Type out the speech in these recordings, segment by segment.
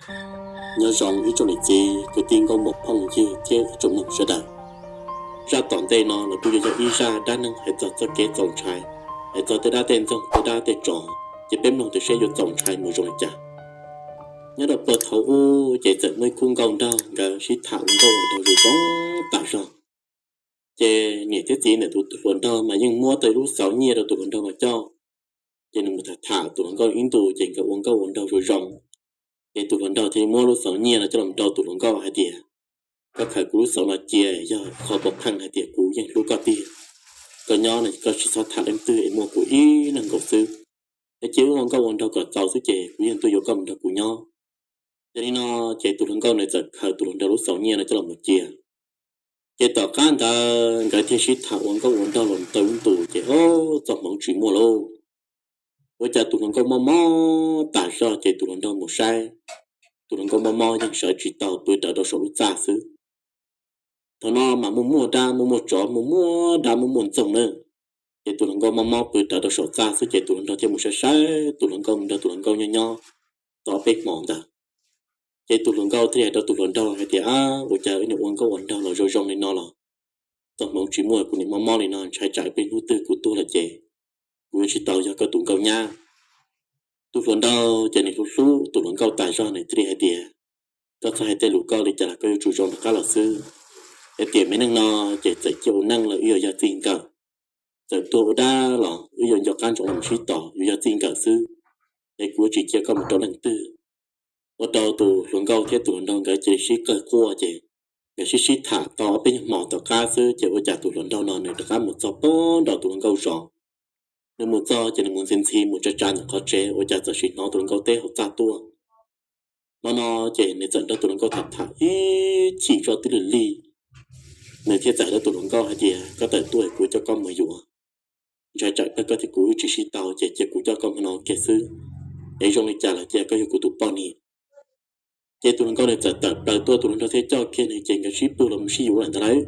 Nyob zoo ib tsoom niam txiv kwv tij nkauj muam phooj ywg thiab ib tsoom mloog sawv daws. Zaj tom ntej no los kuj yuav yog ib zaj dab neeg hais txog txoj kev txaus ntshai, hais txog tej dab tej ntxoog tej dab tej tsov, ces peb mloog tias seb yuav txaus ntshai mus zoo li cas. Nyob rau puag thaum ub ces txawm muaj ib khub nkauj nraug nkawd sib tham ua nkauj ua nraug zoo zoo tas zog. Ces niam thiab txiv ntawm tus hluas nraug mas yeej muab tau lub xauv nyiaj rau tus hluas nraug no coj. Ces nws mus tham tham tus hluas nkauj ib ntus ces nkawd ua nkauj ua nraug zoo zoo. Ces tus hluas nraug thiaj muab lub xauv nyiaj no coj los rau tus hluas nkauj hais tias, koj khaws kuv lub xauv no cia, yog qhov pov pheej hais tias kuv yeej hlub koj tiag. Koj nyob no koj tsis txhob tham leej twg es muaj kuv ib leeg nkaus xwb. Es cia wb ua nkauj ua nraug kom txaus xwb ces kuv yeej tuaj yuav koj mus nrog kuv nyob. Yog li no, ces tus hluas nkauj nws txawm khaws tus hluas nraug lub xauv nyiaj no coj los mus cia. Ces tom qab ntawd nkawd thiaj sib tham ua nkauj ua nraug los tau ib ntus ces ob txoj hmoov tsis muaj lauj. Ua cas tus hluas nkauj mob mob tas zog ces tus hluas nraug mus saib, tus hluas nkauj mob mob yeej sawv tsis tau, pw rawv rau saum lub txaj xwb. Thaum no mas muaj muaj dab muaj muaj tsov, muaj muaj dab muaj muaj ntxoog na. Ces tus hluas nkauj mob mob pw rawv rau saum txaj xwb ces tus hluas nraug thiaj mus saib saib tus hluas nkauj, mus nrog tus hluas nkauj nyob nyob tau ob peb hmo ntawd. Ces tus hluas nkauj thiaj li hais rau tus hluas nraug hais tias, ab, ua cas wb niaj ua nkauj ua nraug los zoo zoo li no los txoj hmoov tsis muaj, kuv niaj mob mob li no, ntshai tsam peb hnub twg kuv tuag lawm ces kuv yuav tsis tau yog koj tus nkauj nyab. Tus hluas nraug ces nws hlub hlub tus hluas nkauj tas zog, nws thiaj li hais tias, koj txhob hais tej lus koj li cas los koj yuav tsum zoo rov qab los xwb. Es tiam me neej no ces txawm cia ua neej los wb yuav yog txij nkawm, txawm tuag ua dab los wb yuav nco qab ntsoov los sib tos, yuav yog txij nkawm xwb. Es kuv yuav tsis cia koj mus rau leej twg. Ua rau tus hluas nkauj thiab tus hluas nraug nkawd cia li sib qawg quaj ces nkawd sib sib tham tau ob peb nyuag hmo tom qab xwb ces ua cas tus hluas nraug no nws rov qab mus txog pem nram tus hluas nkauj zos. Nws mus txog ces nws mus ntxhi ntxhi mus tsa tsa ntawm qhov tsev, ua cas txawm sim hnov tus hluas nkauj teb hauv txaj tuaj. Hmo no ces nws txawm nrog tus hluas nkauj tham tham ib chim zoj twb lig lig, nws thiaj txawm hais rau tus hluas nkauj hais tias, koj tawm tuaj kuv coj koj mus yuav, ntshai tsam koj thiab kuv wb tsis sib tau ces cia kuv coj koj mus no kiag xwb, es zoo li cas los cia koj yog kuv tus poj niam. Ces tus hluas nkauj nws txawm tawm plaws tuaj, tus hluas nraug thiaj coj kiag nws ces nkawd sib pw los mus sib yuav lawm ntag lauj.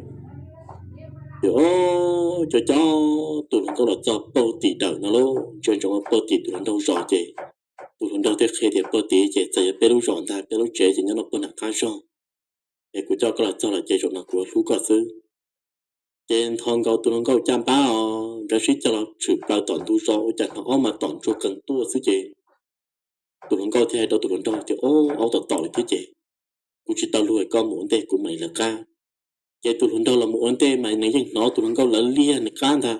Ces o, cov cov tus hluas nkauj los txog puag tim dawm no lauj, ntsia ntsoov puag tim tus hluas nraug zos ces tus hluas nraug thiaj qhia tias puag tid ces txawm yog peb lub zos ntag, peb lub tsev ces nyob no puag nram qab zog. Es kuv coj koj los txog lawm ces zaum no kuv hlub koj xwb. Ces nthos nkaus tus hluas nkauj caj npab os, nkawd sib cog los tshwm plaws tom ntug zos, ua cas hnov aub mas tom ntsuag qees tuaj xwb ces tus hluas nkauj thiaj hais rau tus hluas nraug tias, o, aub tom tom lawm thiab ces kuv tsis tau luag, koj mus ua ntej kuv mam li lawv qab. Ces tus hluas nraug los mus ua ntej mas nws yeej hnov tus hluas nkauj lawv liag nws qab ntag,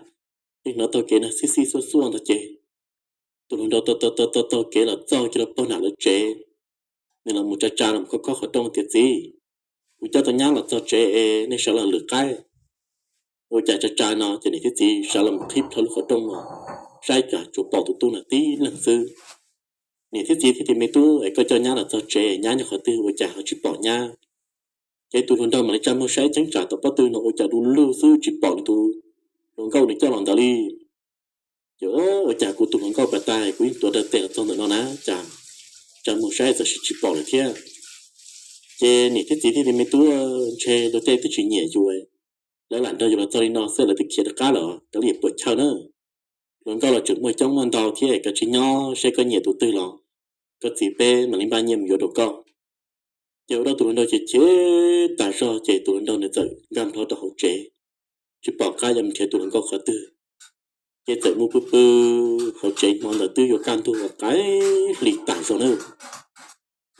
yeej hnov taug kev na xib xib xuaj xuaj ntag ces tus hluas nraug taug taug taug kev los txog kiag rau puag nram lawv tsev. Nws los mus tsa tsa los khob khob qhov rooj tias, txiv, kuv coj tau nyab los txog tsev es nej sawv los lwm qaib. Ua cas tsa tsa no ces niam thiab txiv sawv los mus qhib plho lub qhov rooj no, saib cas tsuas pom tus tub no tib leeg xwb. Niam thiab txiv thiaj tias, me tub, es koj coj nyab los txog tsev, nyab nyob qhov twg ua cas ho tsis pom nyab? Ces tus hluas nraug mam li tsa muag saib ceeb tsam tom pob tw no ua cas du lug xwb tsis pom nws tus hluas nkauj nws coj los ntawd li. Ces ua cas kuv tus hluas nkauj pas tas kuv yeej tuav rawv tes los txog ntawm no na, cas tsa muag saib txawm sis tsis pom lawm thiab. Ces niam thiab txiv thiaj tias, me tub, ntshe luag tej twb tsis nyiam yus, lawv lam nrog yus los txog li no xwb lawv twb khiav rov qab lawm, kav liam puas chawj na. Hluas nkauj los tseem muaj coob muaj ntau thiab, koj tsis nyob seb koj nyiam tus twg los koj txiv peb mam li npaj nyiaj mus yuav rau koj. Ces ua rau tus hluas nraug ces chim tas zog ces tus hluas nraug nws txawm nkag plho rau hauv tsev, tsis pom qab yuav mus nrhiav tus hluas nkauj qhov twg. Ces txawm mus pw pw hauv tsev hmo ntawd twb yuav kaj ntug uas qaim hli tas zog na.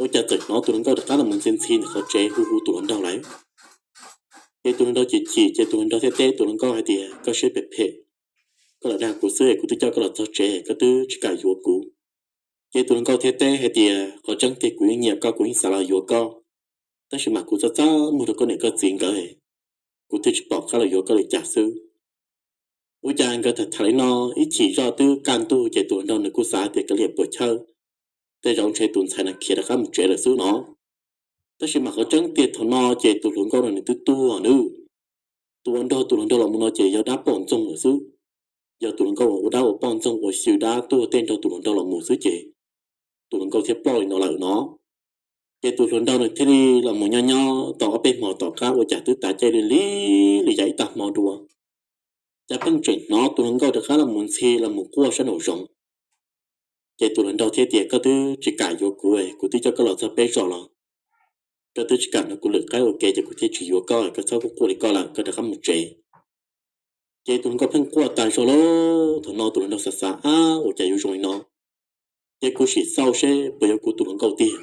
Ua cas txawm hnov tus hluas nkauj rov qab los mus ntxhi ntxhi ntawm qhov tsev hu hu tus hluas nraug lawm. Ces tus hluas nraug chim chim ces tus hluas nraug thiaj teb tus hluas nkauj hais tias, koj siab phem phem, koj lam dag kuv xwb es kuv twb coj koj los txog tsev koj twb tsis kam yuav kuv. Ces tus hluas nkauj thiaj teb hais tias, qhov tseeb tiag kuv yeej nyiam koj, kuv yeej xav los yuav koj, tab sis mas kuv txaj txaj muag rau koj niam koj txiv nkawd, kuv thiaj tsis pom qab los yuav koj li cas xwb. Ua cas nkawd tham tham li no ib chim zoj twb kaj ntug ces tus hluas nraug nws kuj xav tias kav liam puas chawj, tej zaum ntshe tus ntxhais no khiav rov qab mus tsev lawm xwb no. Tab sis mas qhov tseeb tiag thaum no ces tus hluas nkauj no nws twb tuag nab. Tus uas nrog tus hluas nraug los mus no ces yog dab poj ntxoog lawm xwb. Yog tus hluas nkauj uas ua dab ua poj ntxoog ua xyw dab tuag tej nrog tus hluas nraug los mus xwb ces tus hluas nkauj thiaj ploj li no lawm no. Ces tus hluas nraug nws thiaj li los mus nyob nyob tau ob peb hmo tom qab ua cas twb tav caij li li li yam ib tag hmo dua, cas pheej tseem hnov tus hluas nkauj rov qab los mus ntxhi los mus quaj sab nraum zoov. Ces tus hluas nraug thiaj tias, Koj twb tsis kam yuav kuv, kuv twb coj koj los txog peb zos los koj twb tsis kam nrog kuv lwm qaib ua ke, ces kuv thiaj tsis yuav koj, koj txhob quaj quaj li koj lawm, koj rov qab mus tsev. Ces tus hluas nkauj pheej quaj tas zog lauj. Thaum no tus hluas nraug xav xav, Ab, ua cas yuav zoo li no? Ces kuv sim xauj seb puas yog kuv tus hluas nkauj tiag.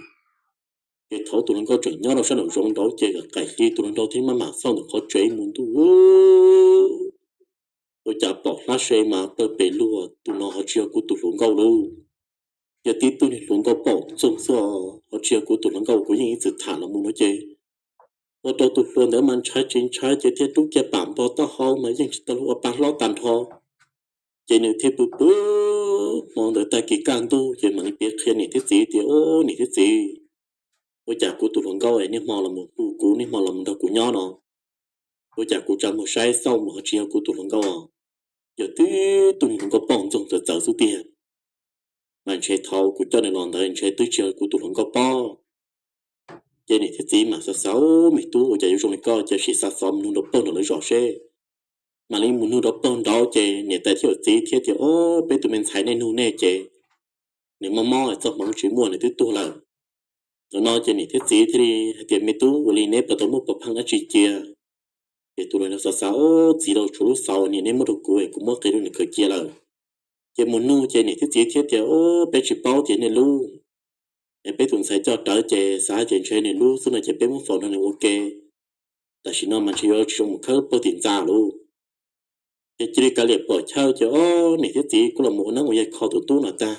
Ces thaum tus hluas nkauj tseem nyob rau sab nraum zoov nraud ces qaim hli tus hluas nraug thiaj maj mam xauj ntawm qhov tsev mus ntuj, ua cas pom hlab se mas tawg pes luag, tus no ho tsis yog kuv tus hluas nkauj lauj. Yog tib tug niag hluas nkauj paum ntxoog xwb os, ho tsis yog kuv tus hluas nkauj uas kuv yeej ib txwm tham los mus no ces ua rau tus hluas ntawd mas ntshai tsis ntshai ces thiaj rub kiag pam npog taub hau mas yeej tsis tau luag ua pa hlob tag nrho. Ces nws thiaj pw pw hmo ntawd tag kis kaj ntug ces mam li piav qhia niam thiab txiv tias, Au, niam thiab txiv, ua cas kuv tus hluas nkauj niaj hmo los mus hu kuv, niaj hmo los mus nrog kuv nyob no, ua cas kuv tsa muag saib xauj mus ho tsis yog kuv tus hluas nkauj, yog tib tug niag hluas nkauj paum ntxoog txawv txawv xwb tiag. Mas ntshe thaum kuv coj nws los ntawd ntshe twb tsis yog kuv tus hluas nkauj pob. Ces niam thiab txiv mas xav xav, Au, me tub, ua cas yuav zoo li koj, cia sim xa xov mus nug rau pog nram lawv zos seb. Mam li mus nug rau pog nraud ces niam tais thiab yawm txiv thiaj tias, Au, peb tus me ntxhais nej nug nej ces nws mob mob txoj hmoov tsis muaj, nws twb tuag lawm. Thaum no ces niam thiab txiv thiaj li hais tias, Me tub, ua li neb puas tau muab pov pheej dab tsi cia? Ces tus hluas nraug xav xav, Au, txiv lauj, tshuav lub xauv niam neb muab rau kuv es kuv muab qhia rau nws khaws cia lawm. Ces mus nug ces niam thiab txiv thiaj tias, Au, peb tsis paub tias nej lub, es peb tus ntxhais coj rawv ces xav hais tias ntshe nws lub xwb no ces peb muab faus nrog nws ua ke. Tam sim no mas ntshe yuav tsis zoo mus khawb pag tim ntxa lauj. Ces cia li kav liam pom chaw ces, Au, niam thiab txiv kuj los mus ua neeb ua yaig kho tus tub no tag,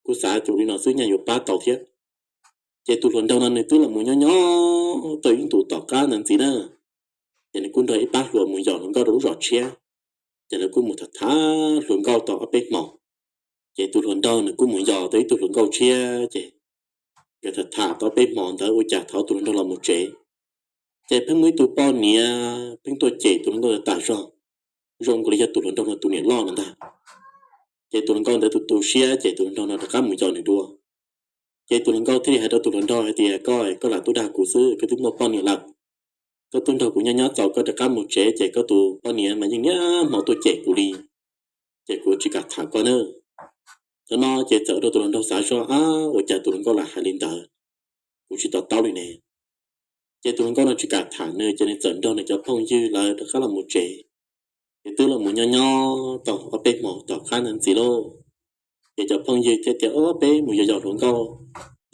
kuj xav tias ua li no xwb nyaj yuav pab tau thiab. Ces tus hluas nraug no nws twb los mus nyob nyob tau ib ntus tom qab ntawd ntxiv na, ces nws kuj nrog ib pab hluas mus yos hluas nkauj rau lub zos tshiab. Ces lawv kuj mus tham tham hluas nkauj tau ob peb hmos. Ces tus hluas nraug nws kuj mus yos tau ib tug hluas nkauj tshiab ces nkawd tham tham tau ob peb hmos ntawd ua cas thaum tus hluas nraug los mus tsev, ces pheej muaj ib tug poj niam pheej tuaj cem tus hluas nkauj tas zog, zoo nkaus li yog tus hluas nraug no tus niam loj no ntag. Ces tus hluas nkauj ntawd tus tu siab ces tus hluas nraug no rov qab mus yos nws dua. Ces tus hluas nkauj thiaj li hais rau tus hluas nraug hais tias, Koj, koj lam tuaj dag kuv xwb, koj twb muaj poj niam lawm. Koj tuaj nrog kuv nyob nyob txaus koj rov qab mus tsev ces koj tus poj niam mas yeej niaj hmo tuaj cem kuv li, ces kuv tsis kam tham koj na. Thaum no ces txawm ua rau tus hluas nraug xav zoj, Ab, ua cas tus hluas nkauj lam hais li ntawd, kuv tsis to taub li ne. Ces tus hluas nkauj no tsis kam tham nws ces nws txawm nrog nws cov phooj ywg lawv rov qab los mus tsev. Ces twb los mus nyob nyob tau ob peb hmos tom qab ntawd ntxiv lauj, ces cov phooj ywg thiaj tias, Au, peb mus yos yos hluas nkauj,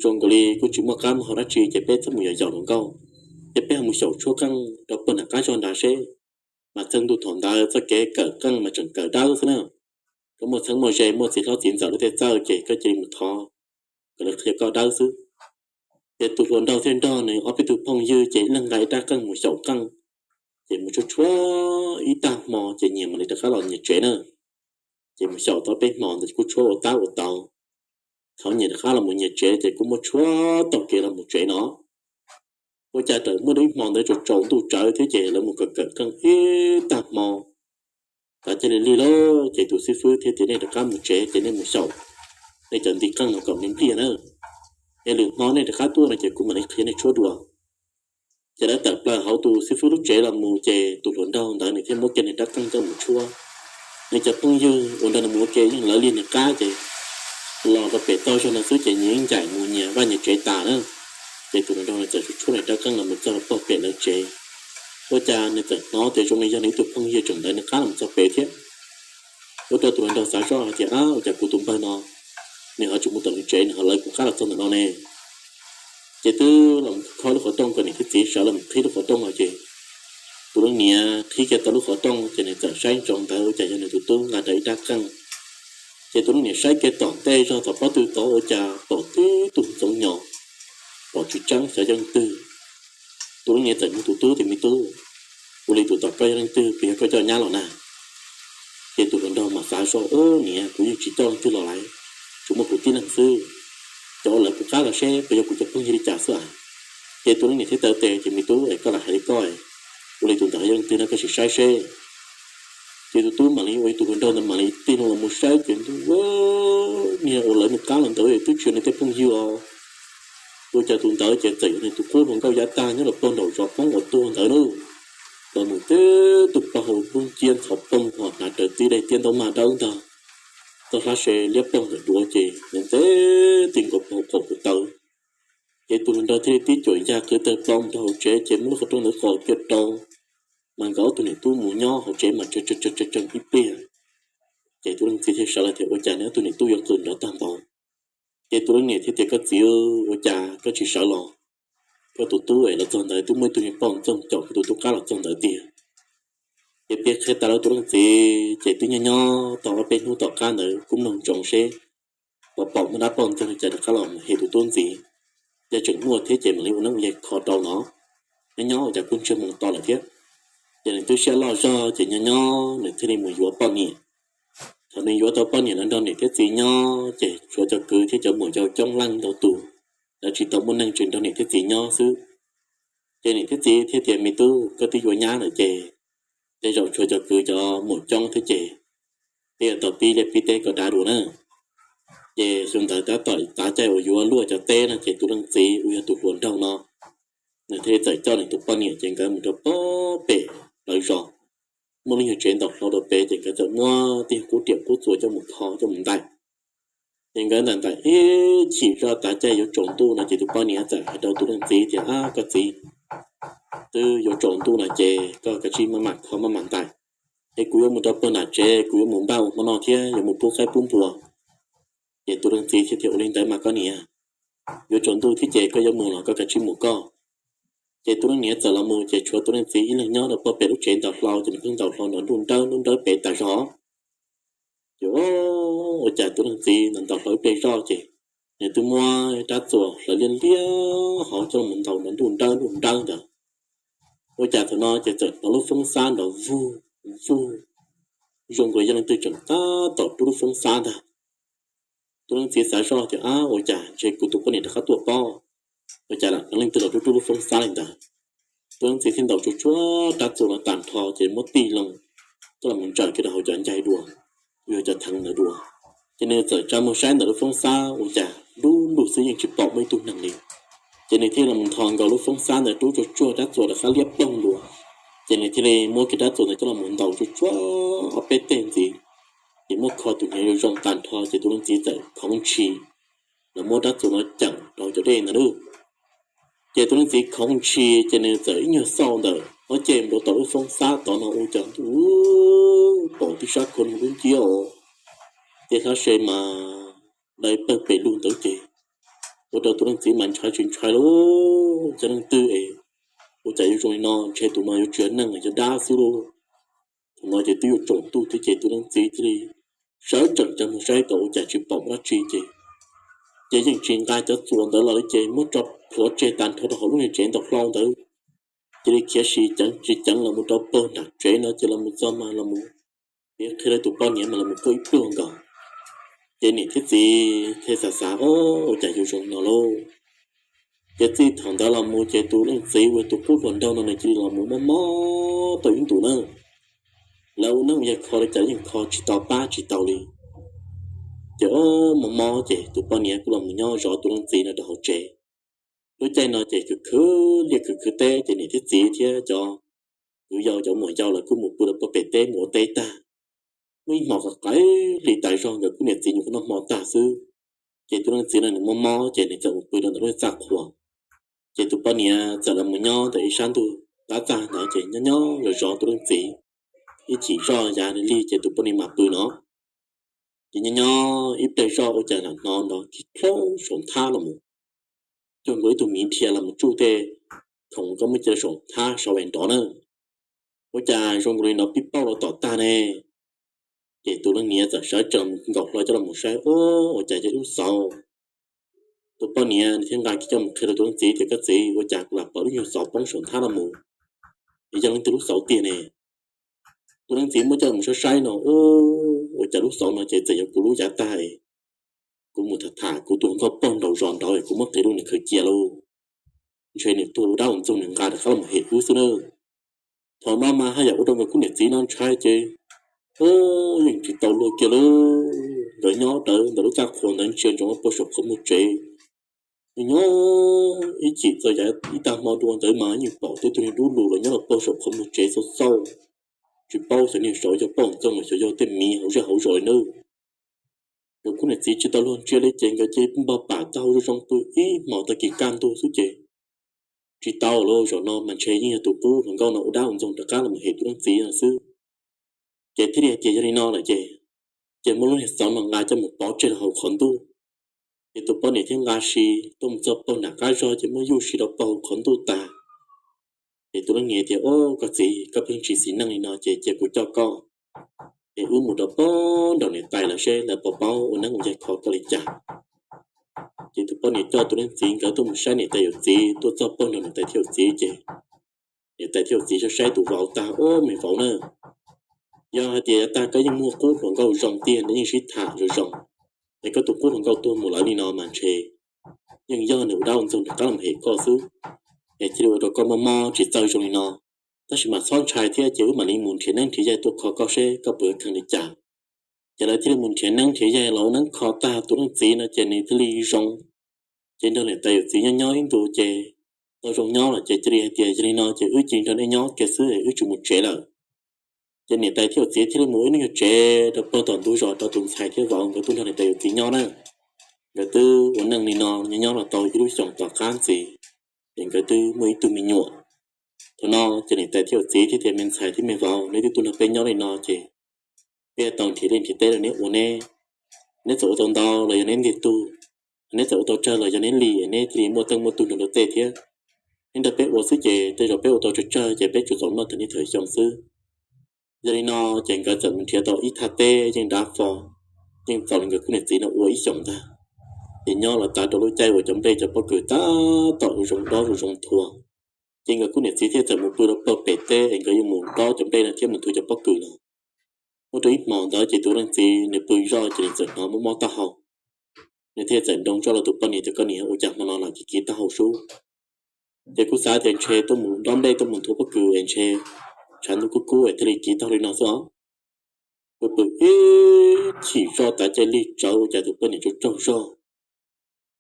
zoo nkaus li kuj tsis muaj qab muaj hau dab tsi ces peb txhob mus yos yos hluas nkauj, ces peb ho mus xyaum tshuab qeej rau puag nram qab zog nrad seb. Mas txheej ntuj thaum ntawd txoj kev kawm qeej mas tseem kawm dawb xwb na. Koj muaj txheeb muaj ze, muaj txiv hlob txiv ntxawm lub tej txawj ces koj cia li mus thov kom lawv qhia koj dawb xwb. Ces tus hluas nraug thiaj nrog nws ob peb tug phooj ywg ces ib leeg nqa ib rab qeej mus xyaum qeej. Ces mus tshuab tshuab ib tag hmo ces nyias mam li rov qab los nyias tsev na. Ces mus xyaum tau peb hmo ntawd kuj tshuab ua tab ua tau. Thaum nyias rov qab los mus nyias tsev ces kuj muab tshuab taug kev los mus tsev no. Ua cas tawm muaj ib hmo ntawd tsaus tsaus ntuj tsawv thiab ces lawv mus kawm kawm qeej ib tag hmo, tav caij li lig lawm ces tus xib fwb thiaj tias, Nej rov qab mus tsev ces nej mus xyaum nej cov nti qeej no kom npliaj na, es lwm hmo nej rov qab tuaj no ces kuv mam li qhia nej tshuab dua. Ces lawv tawm plaws hauv tus xib fwb lub tsev los mus ces tus hluas nraug ntawd nws thiaj muab kiag nws rab qeej coj mus tshuab. Nws cov phooj ywg uas nrog nws mus ua ke yeej lawv liag nws qab ces los rau pem toj zog no xwb ces nyias yeej ncaim mus nyias vaj nyias tsev tas na. Ces tus hluas nraug nws txawm tshuab tshuab nws rab qeej los mus txog rau pem lawv tsev. Ua cas nws txawm hnov tias zoo li yog nws ib tug phooj ywg tseem ntawd nws qab los txog pem thiab. Ua rau tus hluas nraug xav zoj hais tias, Ab, ua cas kuv tus npawg no nws ho tsis mus tom nws tsev, nws ho lawv kuv qab los txog ntawm no ne? Ces twb los khob lub qhov rooj kom niam thiab txiv sawv los qhib lub qhov rooj no ces tus leej niam qhib kiag tau lub qhov rooj ces nws txawm saib ntsoov ntawd ua cas yog nws tus tub nqa rawv ib rab qeej. Ces tus leej niam saib kiag tom ntej zog thaum pob tw tod ua cas pom tib tug ntxoov nyos, pom tsis tseeb xyov yog leej twg. Tus leej niam txawm nug tus tub tias, Me tub, ua li tus tom koj yog leej twg, puas yog koj coj nyab los na? Ces tus hluas nraug mas xav zoj, Ub, niam, kuv yeej tsis coj leej twg los lawm, tsuas muaj kuv tib leeg xwb. Cov uas lawv kuv qab los seb puas yog kuv cov phooj ywg li cas xwb as. Ces tus leej niam thiaj taw tes tias, Me tub, es koj lam hais li koj, ua li tus ntawd yog leej twg no koj sim saib seb. Ces tus tub mam li ua tus hluas nraug ntawd mam li tig hlo los mus saib ces ntuj, niag uas lawv nws qab los ntawd twb tsis yog nws tej phooj ywg os. Ua cas tus ntawd ces txawm yog nws tus qub hluas nkauj yav tag nyob rau pem nraum zos poob uas tuag ntawd lauj. Los mus tib tug plaub hau lub nciab ntxhov poog ho hnav raws tib daim tiab ntaub mag dawb ntag. tau hlab se liab ploog ntawm duav ces nws ntxev ti nkaus hauv qaum kuv taw. Ces tus hluas nraug thiaj li tib cuam ya qw tawg plaws mus rau hauv tsev ces muab lub qhov rooj ntawd qos kiag rau, mas nkawd ob tug niam tub mus nyob hauv tsev mas tsawg tsawg tsawg ib pliag. Ces tus leej txiv thiaj sawv los tias, Ua cas neb ob tug niam tub yuav qw nrov tag npaum? Ces tus leej niam thiaj tias, Koj txiv, ua cas koj tsis sawv los? Koj tus tub es los txog ntawd twb muaj ib tug niag poj ntxoog caum koj tus tub qab los txog ntawd tiag. Ces piav qhia tas rau tus leej txiv ces twb nyob nyob tau ob peb hnub tom qab ntawd kuj mloog ntsoov seb pom pom muaj dab poj ntxoog li cas rov qab los mus hem tus tub ntxiv. Yog tseem muaj thiab ces mam li ua neeb ua yaig kho rau no. Nyob nyob ua cas kuj ntsiag moo to lawm thiab. Ces nws twb siab loj zog ces nyob nyob nws thiaj li mus yuav poj niam. Thaum nws yuav tau poj niam los nrog niam thiab txiv nyob ces tshuav cov kwv thiab cov muam yau coob leej ntau tus, lawv tsis tau muaj neeg, tseem nrog niam thiab txiv nyob xwb. Ces niam thiab txiv thiaj tias, Me tub, koj twb yuav nyab lawm ces tej zaum tshuav cov kwv cov muam coob thiab ces peb yuav tau pib liaj pib teb kom dab dua na. Ces xyoo ntawd tab tom tav caij uas yuav luaj cov teb no ces tus leej txiv uas yog tus hluas nraug no, nws thiaj li txawm coj nws tus poj niam ces nkawd mus rau pem pem plawv zos, muaj lub nyuag tsev ntaus hlau rau pem ces nkawd txawm muab tej qub riam qub txuas coj mus kho coj mus ntais. Ces nkawd ntais ntais ib chim zoj tav caij yuav tsaus ntuj no ces tus poj niam txawm hais rau tus leej txiv tias, Ab, koj txiv, twb yuav tsaus ntuj no ces koj kav tsij maj mam kho maj mam ntais, es kuv yuav mus rau pem nram tsev, kuv yuav mus npaj ua hmo noj thiab yuav mus pub qaib pub npua. Ces tus leej txiv thiaj tias, Ua li ntawd mas koj niam, yuav tsaus ntuj thiab ces koj yuav mus los koj kav tsij mus koj. Ces tus leej niam txawm los mus ces tshuav tus leej txiv ib leeg nyob rau pem lub tsev ntaus hlau ces nws pheej ntaus hlau nrov nruj nrawb nruj nrawb pem tas zog. Ces ua cas tus leej txiv ntaus hlau ib pliag zoj ces nws twb muab rab txuas hlawv liab liab hauv coj los ntaus nrov nruj nrawb nruj nrawb ntawd. Ua cas thaum no ces txawm hnov lub foob xab nrov vug vug, zoo nkaus yog leej twg tseem tab tom rub lub foob xab ntag. Tus leej txiv xav zoj tias, Ab, ua cas ntshe kuv tus poj niam rov qab tuaj pob, ua cas lam hnov leej twg los rub rub lub foob xab li ntawd. Tus leej txiv thiaj ntaus tsuag tsuag rab txuas no tag nrho ces muab tig loo coj los ntsaws kiag rau hauv cov ncaig dua, yog cov theev ntawd dua. Ces nws txawm tsa muag saib ntawm lub foob xab ua cas dub lug xwb yeej tsis pom muaj ib tug neeg li. Ces nws thiaj los ntho nkaus lub foob xab ntawd rub tsuag tsuag rab txuas rov qab liab ploog dua. Ces nws thiaj li muab kiag rab txuas ntawd coj los ntaus tsuag tsuag ob peb teg ntxiv, ces muab kho tus hniav zoo zoo tag nrho ces tus leej txiv txawm khoov ntshis los muab rab txuas no ceem rau cov dej ntawd lawm. Ces tus leej txiv khoov ntshis ces nws txawm ib nyuag xauj ntawm ob ceg mus rau tom lub foob xab tod no ua cas ntuj, pom tib sab khau noog dub nciab os, tej hlab se mas dai pawg pes lug ntawd ces ua rau tus leej txiv mas ntshai tsis ntshai lauj, yog leej twg es ua cas yuav zoo li no, ntshe tus no yuav tsis yog neeg, yog dab xwb lauj. Thaum no ces twb yuav tsaus ntuj thiab ces tus leej txiv thiaj li sawv tsees tsa mus saib tod ua cas tsis pom dab tsi ces, ces yeej tsis nqa cov txuas ntawd los li ces muab tso plhuav tseg tag nrho rau hauv lub niag tsev ntaus hlau ntawd. Cia li khiav sis ceev tsis ceev los mus rau pawg nram tsev no ces los mus txog mas los mus piav qhia rau tus poj niam mas los mus quaj ib pluag nkaus. Ces niam thiab txiv thiaj xav xav, Ob, ua cas yuav zoo no lauj? Ces txij thaum ntawd los mus ces tus leej txiv uas tus qub hluas nraug no nws cia li los mus mob mob tau ib ntus na. Lawv ua neeb ua yaig kho li cas yeej kho tsis tau pab tsis tau li. Ces ob, mob mob ces tus poj niam kuj los mus nyob zov tus leej txiv no rau hauv tsev. Lub caij no ces khwv khwv liaj khwv khwv teb ces niam thiab txiv thiab cov kwv yau cov muam yau lawv kuj mus pw rau pem teb mus ua teb tag. Muaj ib hmos qaim hli tas zog nkawd kuj niam txiv nyuam qhuav noj hmo tag xwb, ces tus leej txiv no nws mob mob ces nws txawm mus pw rau ntawm lub txaj qhua. Ces tus poj niam txawm los mus nyob ntawm ib sab ntug tab txaj ntawd ces nyob nyob zov zov tus leej txiv. Ib chim zoj yav lig ces tus poj niam mam pw no. Ces nyob nyob ib pliag zoj ua cas lam hnov nrov kig khlob saum nthab los mus, cuag nkaus ib tug miv dhia los mus tsuj tej khoom koj muab cia saum nthab saum es nrov na. Ua cas zoo nkaus li nrov pib pauj rau tom tag ne. Ces tus leej niam txawm sawv tsees nkaus hlo coj los saib, Ob, ua cas yog lub xauv. Tus poj niam thiaj nqa kiag coj mus qhia rau tus leej txiv tias, Koj txiv, ua cas kuv lam pom lub nyuag xauv poob saum nthab no mus, es yog leej twg lub xauv tiag ne? Tus leej txiv muab coj mus saib saib no, Ua cas lub xauv no ces txawm yog kuv lub yav tag es kuv mus tham tham kuv tus hluas nkauj pog nraum zos nraud es kuv muab qiv lub nws khawv cia lauj. Ntshe nws tuag ua dab ua ntxoog nws nqa rov qab los hem wb xwb na. Thaum no mas haj yam ua rau nkawd khub niam txiv no ntshai ces, Ob, yeej tsis tau luag kiag lauj. Nkawd nyob rawv ntawm lub txaj qhua ntawd ntsia ntsoov pog saum qhov muag tsev. Nyob nyob ib chim txog yav ib tag hmo dua ntawd mas yeej pom tej tug niag dub lug los nyob rau pog saum qhov muag tsev xauj xauj, tsis paub xyov niag saud yog poj ntxoog los xyov yog tej miv hauv zej hauv zos li nawb. Tus kuj niam txiv tsis tau luag ntsia li ces nkawd cia li npog pam taub hau zoo zoo pw ib hmos tag kis kaj ntug xwb ces tsis tau lawm, zaum no mas ntshe yeej yog tus qub hluas nkauj no ua dab ua ntxoog rov qab los hem tus leej txiv no xwb. Ces thiaj li hais tias yog li no lawm ces, ces muab lub niag xov no nqa coj mus pov tseg rau hauv qhov ntuj. Ces tus poj niam thiaj nqa si tuaj mus txog pag nram qab zog ces muab yuj si rau pag hauv qhov ntuj tas. Ces tus leej niam tias, Au, koj txiv, koj pheej tsis xis neej li no ces cia kuv coj koj, ces wb mus rau pag nraum niam tais lawv seb lawv puas paub ua neeb ua yaig kho koj li cas. Ces tus poj niam coj tus leej txiv nkawd tuaj mus saib niam tais yawm txiv, tuaj txog pag nraum niam tais thiab yawm txiv ces niam tais thiab yawm txiv saib saib tus vauv tag, Au, me vauv na, yog hais tias yav tag koj yeej muaj qub hluas nkauj zoo tiag, nej yeej sib tham zoo zoo, es koj tus qub hluas nkauj tuag mus lawm li no mas ntshe yeej yog nws ua dab ua ntxoog rov qab los hem koj xwb, es thiaj li ua rau koj mob mob tsis txawj zoo li no. Tab sis mas txhob ntshai thiab, ces wb mam li mus nrhiav neeb nrhiav yaig tuaj kho koj seb koj puas yuav kheev li cas. Ces lawv thiaj li mus nrhiav neeb nrhiav yaig los ua neeb kho tag tus leej txiv no ces nws thiaj li zoo. Ces nrog niam tais yawm txiv nyob nyob ib ntus ces tau zoo nyob lawm ces cia li hais tias, Yog li no ces wb cia li nrog nej nyob kiag xwb, wb tsis mus tsev lawm. Ces niam tais thiab yawm txiv thiaj li mus ib hnub yog tsev rau pag tom ntug zos rau tus ntxhais thiab vauv nkawd tuaj nrog niam tais yawm txiv nyob na. Nkawd twb ua neej li no nyob nyob los tau ib lub xyoos tom qab ntxiv, ces nkawd twb muaj ib tug me nyuam. Thaum no ces niam tais thiab yawm txiv thiaj tias, Me ntxhais thiab me vauv, neb twb tuaj nrog peb nyob li no ces peb tau nrhiav liaj nrhiav teb rau neb ua, neb, neb txawm ua tau ntau los yog neb ntiag tug, neb txawm ua tau tsawg los yog neb li, neb thiaj li muaj teej muaj tug nrog luag tej thiab. Neb nrog peb ua xwb ces tej zaum peb ua tau tsawg tsawg ces peb tsuas txaus noj tag niaj thaum xyoo xwb. Yog li no ces nkawd txawm mus nrhiav tau ib thaj teb yeej dav fo, yeej txaus li nkawd khub niam txiv no ua ib xyoos ntag. Ces nyob los tas rau lub caij uas cov nplej cov pob kws tab tom ua zoo dob ua zoo nthua, ces nkawd khub niam txiv thiaj txawm mus pw rau pag pem teb es nkawd yuav mus dob cov nplej no thiab mus nthua cov pob kws no. Muaj rau ib hmos ntawd ces tus leej txiv nws pw zoj ces nws txawm hnov mob mob taub hau. Nws thiaj txawm nroo zoj rau tus poj niam tias, Koj niam, ua cas hmo no los kiv kiv taub hau sub? Ces kuj xav tias ntshe tuaj mus dob nplej tuaj mus nthua pob kws es ntshe tshav ntuj kub kub es thiaj li kiv taub hau li no xwb os. Pw pw ib chim zoj tav caij lig tsawv ua cas tus poj niam tsaug tsaug zog.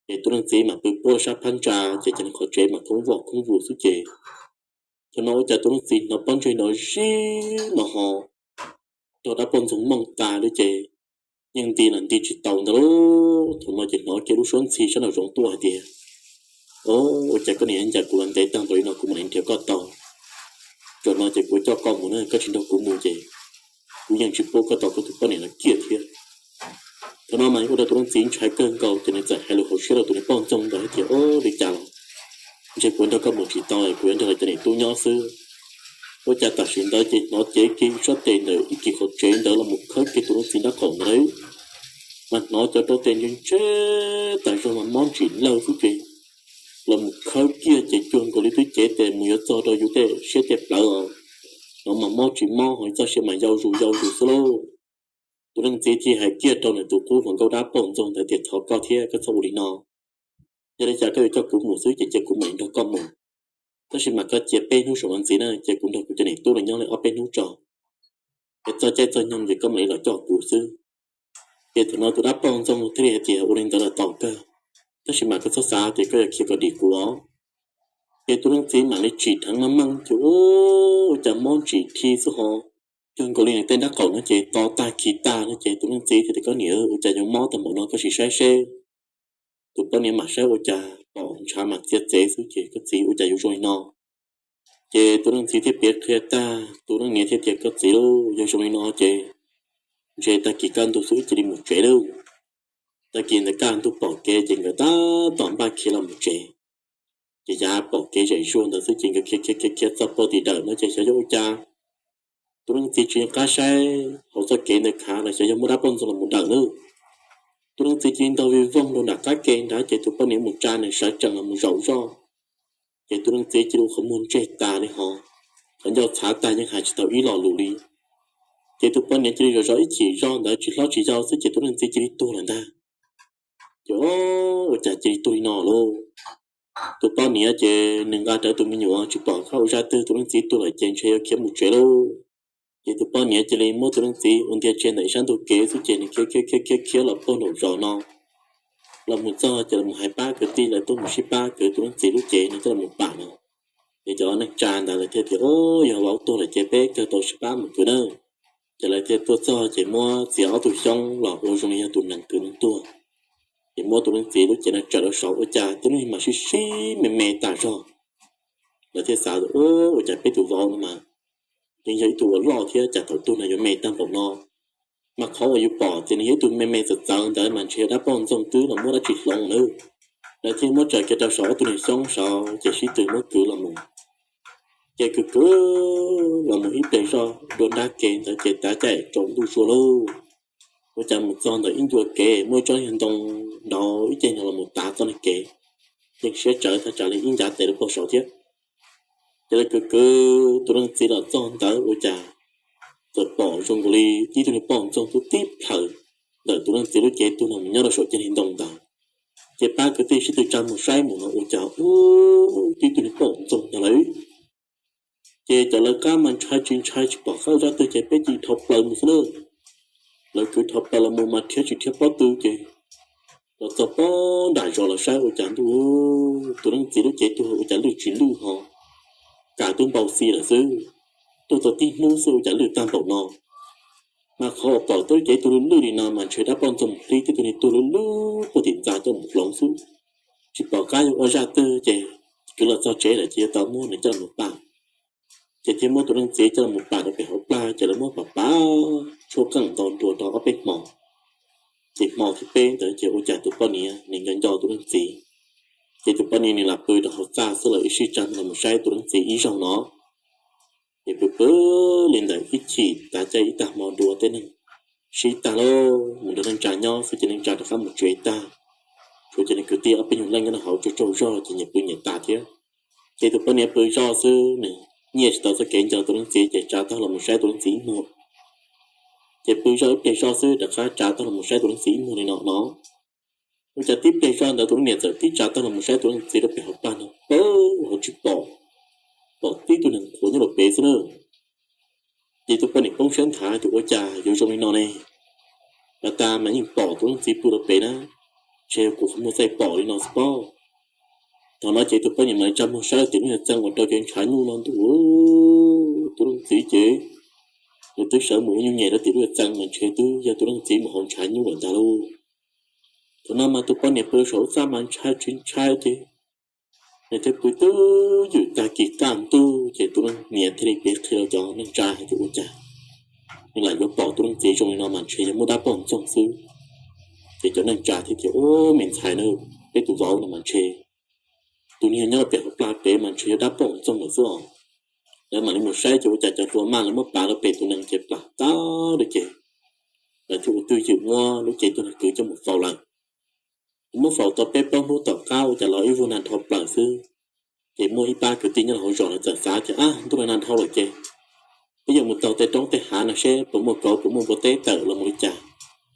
Ces tus leej txiv mas pw puag sab phab ntsa ces cov qhov tsev mas khoob voj khoob vus xwb ces thaum no ua cas tus leej txiv hnov pob ntseg no zib no ho rog dab poj ntxoog mooj tas li ces yeej nti los nti tsis taus ntawd lauj. Thaum no ces hnov kiag lub suab ntxhi sab nraum zoov tuaj hais tias, O, ua cas koj niam ncaim kuv los ntev tag npaum li no kuv mam li nrhiav koj tau. Zaum no ces kuv coj koj mus na, koj tsis nrog kuv mus ces kuv yeej tsis pub koj tau koj tus poj niam no kiag thiab. Thaum no mas ua rau tus leej txiv ntshai kawg nkaus ces nws txawm hais lus hauv siab rau tus niag poj ntxoog ntawd hais tias, O, li cas los ntshe kuv nrog koj mus tsis tau es kuv yuav nrog lawv cov niam tub nyob xwb. Ua cas tam sim ntawd ces hnov cev kiag ib tsob tes ntawm ib kis qhov tsev ntawd los mus khawb kiag tus leej txiv nraub qaum ntawd lawm. Mas hnov cov rau tes ntse ntse tas zog mas mob ntsim lawg xwb ces los mus khawb kiag ces cuag nkaus li twb cev tes mus yuav txog rau yus tej siab tej plawv os. Hnov mas mob tsis mob ho txoj sia mas yau zus yau zus xwb lauj. Tus leej txiv thiaj hais kiag rau nws tus qub hluas nkauj dab poj ntxoog ntawd tias, Thov koj thiab, koj txhob ua li no. Yog li cas koj yuav coj kuv mus xwb ces cia kuv mam li nrog koj mus. Tab sis mas koj cia peb hnub saum no ntxiv na, cia kuv nrog kuv cov niam tub los nyob li ob peb hnub tso, es txog caij txog nyoog ces koj mam li los coj kuv xwb. Ces thaum no tus dab poj ntxoog thiaj li hais tias, Ua li ntawd los tau kawg, tab sis mas koj txhob xav tias koj yuav khiav kom dim kuv os. Ces tus leej txiv mam li tsim dheev meej meej ces ua cas mob ntsim dhi xwb ho, cuag nkaus li nws tej nraub qaum no ces to tag khi tag no ces tus leej txiv thiaj tias, Koj niam, ua cas yuav mob tag npaum no, koj sim saib seb. Tus poj niam mam saib ua cas pom ntshav mas txiav txev xwb ces, Koj txiv, ua cas yuav zoo li no? Ces tus leej txiv thiaj piav qhia tag, tus leej niam thiaj tias, Koj txiv lauj, yog zoo li no ces ntshe tag kis kaj ntug xwb wb cia li mus tsev lauj. Tag kis ntawd kaj ntug pom kev ces nkawd tab tom npaj khiav los mus tsev. Ces yav pom kev zem zuag ntawd xwb ces nkawd khiav khiav khiav khiav txog pag tim dawm no ces xyov yog ua cas tus leej txiv tsis nco qab saib hauv txoj kev ntawd khav los xyov yog muaj dab poj ntxoog los mus dawm na. Tus leej txiv cia li ntaug vij voog rau nram qab ke nrad ces tus poj niam mus tsa nws sawv tsees los mus zaum zoj. Ces tus leej txiv cia li ua qhov muag ntseg tas li ho, qhov ncauj txhav tag yeej hais tsis tau ib lo lus li. Ces tus poj niam cia li zov zov ib chim zog ntawd tsis hlob tsis yau xwb ces tus leej txiv cia li tuag lawm ntag. Ces ua cas cia li tuag li no lauj? Tus poj niam ces nws nqa rawv tus me nyuam tsis pom qab ua zaj twg, tus leej txiv tuag lawm ces ntshe yuav khiav mus tsev lauj. Ces tus poj niam cia li muab tus leej txiv ua ntiag tseg ntawm ib sab ntug kev xwb ces nws khiav khiav khiav khiav khiav los puag nraum zos no. Los mus txog ces los hais pab kwv tij lawv tuaj mus sib pab kwv tus leej txiv lub cev no coj los pam no. Ces cov neej tsa ntawd lawv thiaj tias, O, yog vauv tuag lawm ces peb kawg tau sib pab mus kwv na. Ces lawv thiaj tuaj txog ces muab txiav ob tug xyoob los ua zoo li yog tus nees kwv nees tuag. Ces muab tus leej txiv lub cev no tsaws rau saud, ua cas tib lub niag mas sib sib me me tas zog. Lawv thiaj xav tias, Ua cas peb tus vauv no mas yeej yog ib tug uas loj thiab cas thaum tuag no yuav me tag npaum no? Mas qhov uas yus pom tias nws yog ib tug me me txawv txawv ntawd mas ntshe yog dab poj ntxoog twb los muab dab tsi hloov nawb. Lawv thiaj muab tsaws kiag rau saum ob tug niag xyoob saud ces sib tw muab kwv los mus. Ces kwv kwv los mus ib pliag zoj dua nrab ke ntawd ces tav caij tsaus ntuj zuag lauj. Ua cas mus txog ntawm ib ncua kev muaj ib tsob niag ntoo nraud ib ceg no los mus tav txoj niag kev, yeej siab tsawv thaj tsam li ib ncav tes rau pog saud thiab. Ces lawv kwv kwv tus leej txiv los txog ntawd ua cas txawm pom zoo nkaus li tib tug niag poj ntxoog tub tib plhaws ntawm tus leej txiv lub cev tuag no mus nyob rau saum ceg niag ntoo ntawd. Ces pab kwv tij sib tw tsa mus saib mus no ua cas ub, tib tug niag poj ntxoog ntag lawm. Ces cov lawv qab mas ntshai tsis ntshai tsis pom qab zaj twg ces peb cia li dhau plaws mus xwb na. Lawv kwv dhau plaws los mus mas rhiav tsis rhiav pob tw ces los txog pob nram zos los saib ua cas ntuj, tus leej txiv lub cev tuag ua cas lwj tsis lwj ho, kam twb npau xi lawm xwb. Tuag tau tib hnub xwb ua cas lwj tag npaum no. Mas qhov uas pom tau lub cev tuag lwj lwj li no mas ntshe dab poj ntxoog mus hlib tib tug niag tuag lwj lwj puag tim ntxa coj mus hloov xwb. Tsis pom qab yuav ua zaj twg ces kwv los txog tsev lawm ces yuav tau muab nws coj mus pam. Ces thiaj muab tus leej txiv coj los pam rau pem hauv plag ces lawv muab pam pam tshuaj qeej ntaus nruas rau ob peb hmo. Ces hmo thib peb ntawd ces ua cas tus poj niam nws nco nco tus leej txiv, ces tus poj niam nws lam pw rau hauv txaj xwb los ib sij tsa los mus saib tus leej txiv ib zaug no. Ces pw pw li ntawd ib chim tav caij ib tag hmo dua tej neeg sib tag lauj, mus nrog neej tsa nyob xwb ces neej tsa rov qab mus tsev tag. Tshuav cov niag kwv tij ob peb nyuag leej nyob rau hauv tsaug tsaug zog ces nyias pw nyias tas thiab. Ces tus poj niam pw zoj xwb, nws nyiaj tsis tau txoj kev nco tus leej txiv ces tsa taub hau los mus saib tus leej txiv ib muag. Ces pw zoj ib pliag zoj xwb rov qab tsa taub hau los mus saib tus leej txiv ib muag li no no. Ua cas tib pliag zoj ntawd tus leej niam txawm tib tsa taub hau los mus saib tus leej txiv rau pem hauv plag no, pab hauv tsis pom, pom tib tug neeg qhuav nyob rau pem xwb na. Ces tus poj niam poob siab nthav tias ua cas yuav zoo li no ne, yav tas mas yeej pom tus leej txiv pw rau pem na, ntshe kuv qhov muag txaij pom li no xwb pob. Thaum no ces tus poj niam mam li tsa muag saib tim lub niag txee uas rau cov ntshav nyuj no ntuj, tus leej txiv ces nws twb sawv mus ua nyuj nyem rau tim lub niag txee mas ntshe twb yog tus leej txiv mus hauv ntshav nyuj lawm ntag lauj. Thaum no mas tus poj niam pw saum lub txaj mas ntshai tsis ntshai ces nws thiaj pw twb ywm tag kis kaj ntug ces tus leej niam thiaj li piav qhia rau cov neej tsa hais tias ua cas nws lam yuav pom tus leej txiv zoo li no mas ntshe yog muaj dab poj ntxoog xwb. Ces cov neej tsa thiaj tias ua me ntxhais na, peb tus vauv no mas ntshe tus niag nyob rau pem hauv plag pem mas ntshe yog dab poj ntxoog lawm xwb os. Lawv mam li mus saib ces ua cas cov hlua maj lawv muab pav rau pem tus nees ces plam tag li ces lawv thiaj ua twj ywm muab lub cev tuag no kwv coj mus faus lawm. Muab faus tau peb plaub hnub tom qab ua cas los ib vuag nag dhau plaws xwb. Ces muaj ib pab kwv tij nyob rau hauv zos lawv txawm xav tias ab ntuj los nag dhau lawm ces peb yuav mus taug tej roob tej hav no seb puas muaj kauv puas muaj npua teb tawm los mus li cas,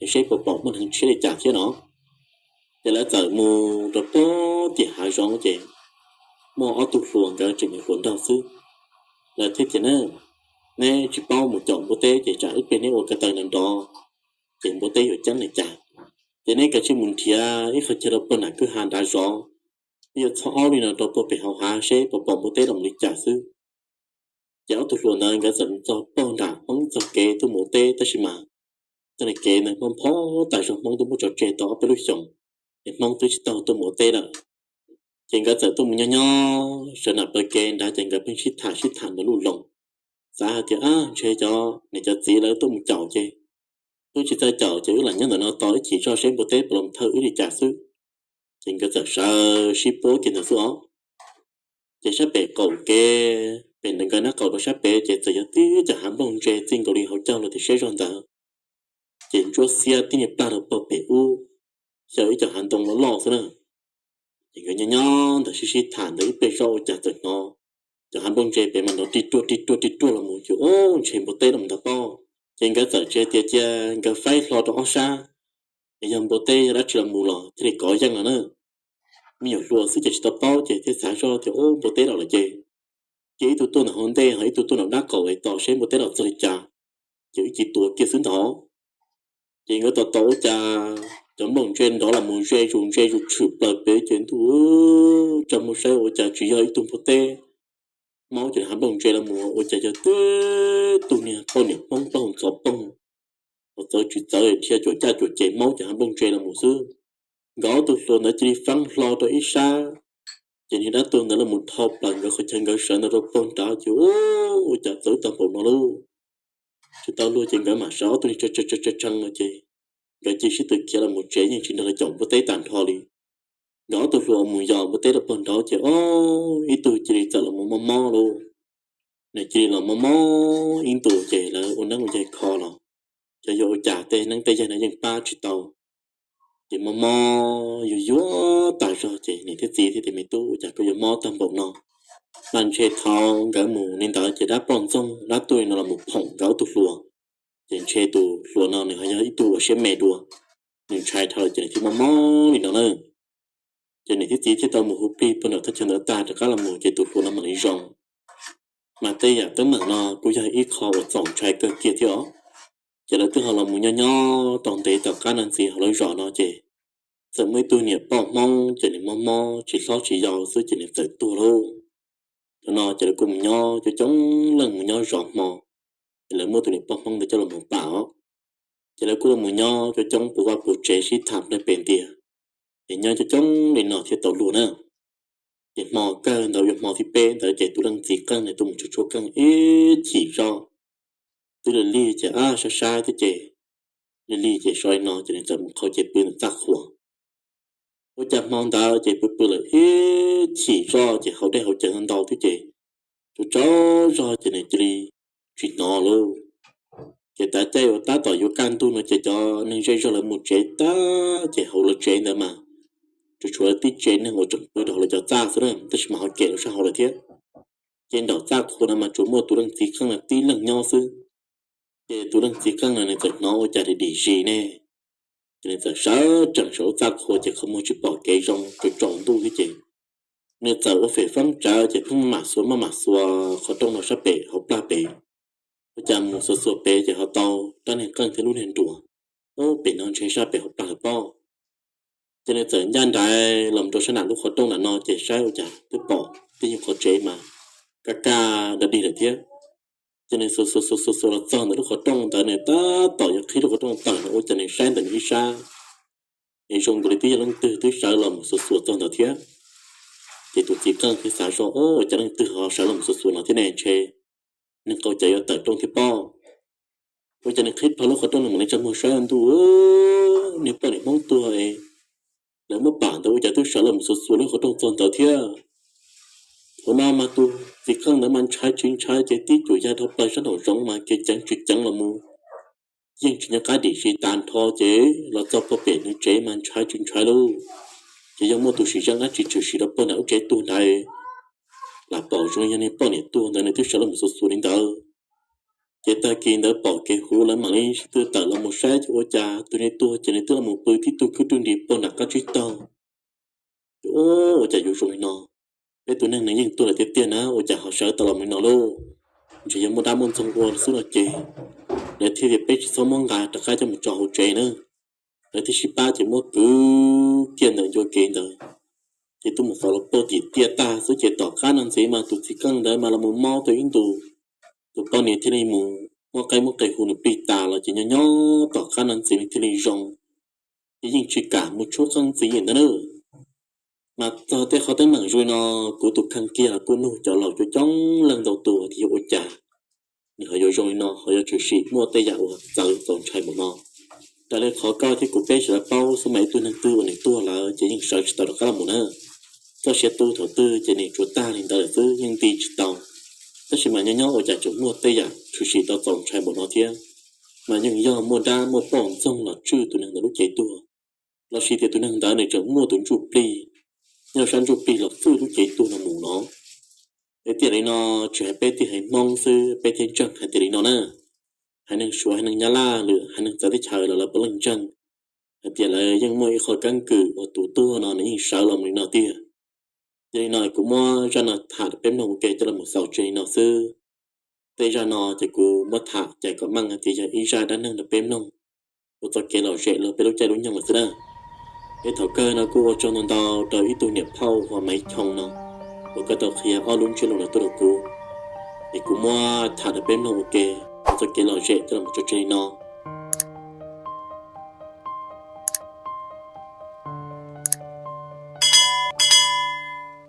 es seb puas pom muaj neeg tshiab li cas thiab no. Ces lawv txawm mus rau pem tim hav zoov ces muaj ob tug hluas nkawd tseem hluas nraug xwb. Lawv thiaj tias na, neb tsis paub mus caum npua teb ces tsam ib pliag neb ua ko taw nrov nrov ces npua teb yuav ceeb li cas. Ces neb kav tsij mus nrhiav ib qho chaw rau puag nram kwj ha nrad zov, peb yuav txhob aub li no rau puag pem hauv hav seb puas pom npua teb los mus li cas xwb. Ces ob tug hluas ntawd nkawd txawm mus txog puag nram Hmoob txoj kev tuaj mus ua teb tab sis mas txoj niag kev ntawd Hmoob phob tas zog, Hmoob twb muab tso tseg tau ob peb lub xyoos, es Hmoob twb tsis tau tuaj mus ua teb lawm. Ces nkawd txawm tuaj mus nyob nyob sawv nram plawv kev nrad ces nkawd pheej sib tham sib tham ntawm lub loos, xav hais tias ab ntshe cov niam cov txiv lawv tuaj mus caum ces wb tsis txawj caum ces wb lam nyob ntawm no tos ib chim zoj seb npua teb puas los thawj wb li cas xwb. Ces nkawd txawm sawv sib puab kiag ntawd xwb os. Ces sab pem qaum kev pem ntawm nkawd nab qaum rau sab pem ces txawm yog tib cov hav nplooj ntse txij nkaus li hauv caug los tias siab zog ntawd. Ces ntsuab xiab tib niag plaj rau puag pem ub, xyaw ib co hav ntoo loj loj xwb na. Ces nkawd nyob nyob ntawd sib sib tham ntawd ib pliag zoj ua cas txawm hnov cov hav nplooj ntse pem mas nrov ri ruaj ri ruaj ri ruaj los mus ces ub ntshe npua teb los ntag pob. Ces nkawd txawm tsis hais tias cia nkawd faib hlo rau ob sab, es yog npua teb yog dab tsi los mus los thiaj li kov yeej los na. Me nyuam hluas xwb ces tsis tau paub ces thiaj xav zoj tias ub npua teb los lawm ces cia ib tug tuaj ntawm hauv ntej ho ib tug tuaj nram dab qaum es tos seb npua teb los txog li cas, ces wb cia li tua kiag xwb ntag. Ces nkawd tos tos ua cas cov nplooj ntse nrov los mus ze zus ntse zus tshwm plaws pem ces ntuj, tsa muag saib ua cas tsis yog ib tug npua teb, maub ces nws hav nplooj ntse los mus ua cas yog tib tug niag poj niam Hmoob plaub hau ntxhov poog, txawv tsis txawv dhia cuam caj cuam ces maub ces hav nplooj ntse los mus xwb. Nkawd ob tug hluas ntawd cia li faab hlo rau ib sab, ces niag dab tuag ntawd los mus dhau plaws nkawd qhov chaw nkawd sawv ntawd rau puag nrad ces ua cas txawv tag npaum no lauj. Tsis tau luag ces nkawd mam sawv ob tug niag tsa tsa tsa tsa no ces nkawd cia li sib tw khiav los mus tsev yeej tsis nrog lawv caum npua teb tag nrho li. Nkawd ob tug hluas mus yos npua teb rau puag nrad ces o, ib tug cia li txawm los mus mob mob lauj. Nws cia li los mob mob ib ntus ces lawv ua neeb ua yaig kho los, xyov yog ua cas tej neeb tej yaig no yeej pab tsis tau. Ces mob mob yuag yuag tag zog ces niam thiab txiv thiaj tias, Me tub, ua cas koj yuav mob tag npaum no? Mas ntshe thaum nkawd mus li ntawd ces dab poj ntxoog dab tuag no los mus phoom nkawd ob tug hluas, ces ntshe tus hluas no nws ho yog ib tug uas siab me dua, nws ntshai dhau lawm ces nws thiaj mob mob li no na. Ces niam thiab txiv thiaj tau mus hu plig puag nram thaj chaw ntawd tag rov qab los mus ces tus hluas no mam li zoo. Mas tej yam teeb meem no kuj yog ib qho uas txaus ntshai kawg kiag thiab os. Ces lawv twb ho los mus nyob nyob tau ntev tom qab no ntxiv hauv lawv zos no ces txawm muaj ib tug niam poj Hmoob ces nws mob mob tsis hlob tsis yau xwb ces nws txawm tuag lauj. Thaum no ces lawv kuj mus nyob coob coob leej mus nyob zov hmo, ces lawv muab tus niam poj Hmoob ntawd coj los mus pam os. Ces lawv kuj los mus nyob coob coob puag vaj puag tsev sib tham plaws pem ntiag, ces nyob coob coob li no thiaj tau luag na. Ces hmo kawg ntawd yog hmo thib peb ntawd ces tus leej txiv qeej nws tuaj mus tshuab tshuab qeej ib chim zoj, twb lig lig ces ab sab sab thiab ces lig lig ces so li no ces nws txawm mus qhau cev pw ntawm txaj qhua. Ua cas hmo ntawd ces pw pw lawm ib chim zoj ces haus dej haus cawv ntau thiab ces tsaug tsaug zog ces nws cia li tsis hnov lauj. Ces tav caij uas tab tom yuav kaj ntug no ces cov neeg zej zog lawv mus tsev tag ces hauv lawv tsev ntawd mas tsuas tshuav lawv tib tsev neeg uas tseem pw rau hauv lawv cov txaj xwb na, tab sis mas ho kem lawv sab hauv lawm thiab. Ces nraum txaj qhua no mas tsuas muaj tus leej txiv qeej no tib leeg nyob xwb. Ces tus leej txiv qeej no nws txawm hnov ua cas dim dim zis ne, ces nws txawm sawv tsees saum lub txaj qhua ces qhov muag tsis pom kev zoo tsaus tsaus ntuj thiab ces nws txawm ua fem foob tsawv ces pheej maj mam xuas maj mam xuas qhov rooj no sab pem hauv plag pem. Ua cas mus xuas xuas pem ces ho tau rab niag qeej thiab lub niag nruas, ub, pem no ntshe sab pem hauv plag lawm pob. Ces nws txawm ncaj nraim los rau sab nram lub qhov rooj nram no ces saib ua cas twb pom tib nyuag qhov tsev mas kaj kaj dog dig lawm thiab. Ces nws xuas xuas xuas xuas xuas los txog ntawm lub qhov rooj ntawd, nws tab tom yuav qhib lub qhov rooj tawm no ua cas nws saib ntawm nws ib sab es zoo nkaus li twb yog leej twg twb sawv los mus xuas xuas txog ntawd thiab. Ces tus txiv qeej thiaj xav zoj, Ua cas leej twg ho sawv los mus xuas xuas no thiab ne? Ntshe neeg qaug cawv yuav tawm rooj thiab pob. Ua cas nws qhib plho lub qhov rooj no mam li tsa muag saib ntuj, niag poj niam Hmoob tuag es lawv muab pam ntawd ua cas twb sawv los mus xuas xuas lub qhov rooj txog ntawd thiab. Thaum no mas tus txiv qeej ntawd mas ntshai tsis ntshai ces tib cuam ya dhau plaws sab nraum zoov mas kev ceev tsis ceev los mus, yeej tsis nco qab dim zis tas nrho ces los txog puag pem nws tsev mas ntshai tsis ntshai lauj. Ces yog muaj tus sim zeej dab tsi tshwm sim rau puag nram lub tsev tuag ntawd, lam pom zoo yog niag poj niam tuag ntawd nws twb sawv los mus xuas xuas li ntawd. Ces tag kis ntawd pom kev huv lawv mam li sib tw tawm los mus saib ces ua cas tus niag tuag ces nws twb los mus pw tib tug khwb rwg nris puag nram qab tsib taug. Ces ua cas yuav zoo li no, peb tus neeg nws yeej tuag lawm tiag tiag na ua cas ho sawv tau los mus li no lauj. Ntshe yog muaj dab muaj ntxoog ua xwb no ces lawv thiaj tias peb tsis txhob muab nqa rov qab coj mus tso hauv tsev na. Lawv thiaj sib pab ces muab kwv kiag ntawm ncua kev ntawd, ces twb mus faus los puag tim tiaj tag xwb ces tom qab no ntxiv mas tus txiv qeej ntawd mas los mus mob tau ib ntus, tus poj niam thiaj li mus muab qaib muab qe hu nws plig tas los ces nyob nyob tom qab no ntxiv nws thiaj li zoo, ces yeej tsis kam mus tshuab qeej ntxiv ntawd na. Mas txog tej qhov teeb meem zoo li no, kuv tus kheej kiag los kuj nug cov laus coob coob leej ntau tus tias yog ua cas nws ho yuav zoo li no, ho yuav tshwm sim muaj tej yam uas txawv txaus ntshai npaum no. Raws li qhov koj thiab kuv peb sawv daws paub xwb mas ib tug neeg twg uas nws tuag lawm ces yeej sawv tsis tau rov qab los mus na. Txoj sia tu thaum twg ces nws tsuas tag li ntawd lawm xwb, yeej nti tsis tau. Tab sis mas nyob nyob ua cas tseem muaj tej yam tshwm sim tau txaus ntshai npaum no thiab, mas yeej yog muaj dab muaj poj ntxoog los tswj tus neeg ntawd lub cev tuag, los sis tias tus neeg ntawd nws tseem muaj tus ntsuj plig nyob sab ntsuj plig los fwj lub cev tuag no mus no. Es tiam li no tsis hais peb tib haiv Hmoob xwb peb thiaj ntseeg hais tias li no na. Haiv neeg Suav, haiv neeg Nyab Laj, lwm haiv neeg txawv teb chaws los lawv puav leej ntseeg hais tias lawv yeej muaj ib qho keeb kwm uas tus tuag no nws yeej sawv los mus li no tiag. Yog li no kuv muab zaj no tham rau peb mloog ua ke coj los xaus tsev li no xwb. Tej zaj no ces kuv muab tham cais kom meej tias yog ib zaj dab neeg rau peb mloog ua txoj kev lom zem rau peb lub caij lub nyoog lawm xwb na. Es thaum kawg no kuj ua tsaug ntau ntau rau ib tug niam phauj hu ua Maiv Choo no uas koj tau qhia ob lub ntsiab lus no tuaj rau kuv. Es kuv muab tham rau peb mloog ua ke, txoj kev lom zem coj los mus tso tseg li no.